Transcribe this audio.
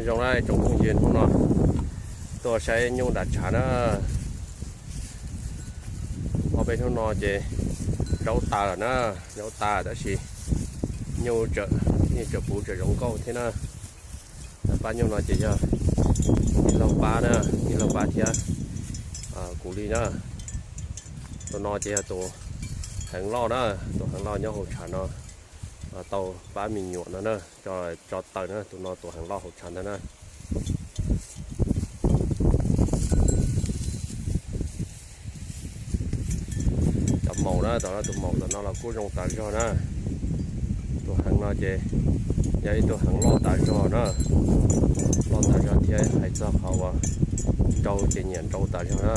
Zoo na tsoom phooj ywg, hnub no tuaj saib nyuj nram tshav na. Ob peb hnub no ces zaub tas lawm na, zaub tas tab sis nyuj tseem, yeej tseem puv tseem zoo nkauj thiab na. Pab nyuj no ces yog tij laug pab na, tij laug pab thiab kuv li na. Tus no ces yog tus heev loj na, tus heev loj nyob hauv tshav no, tau pab me nyuam no na, tso taws na, tus no tus heev loj hauv tshav ntag na. Cov maum na, tom no tus maum tom no los kuj zoo tas zog na. Tus heev no ces yog ib tug heev loj tas zog na, loj tas zog thiab hais txog qhov uas nrau ces nyiam nrau tas zog na.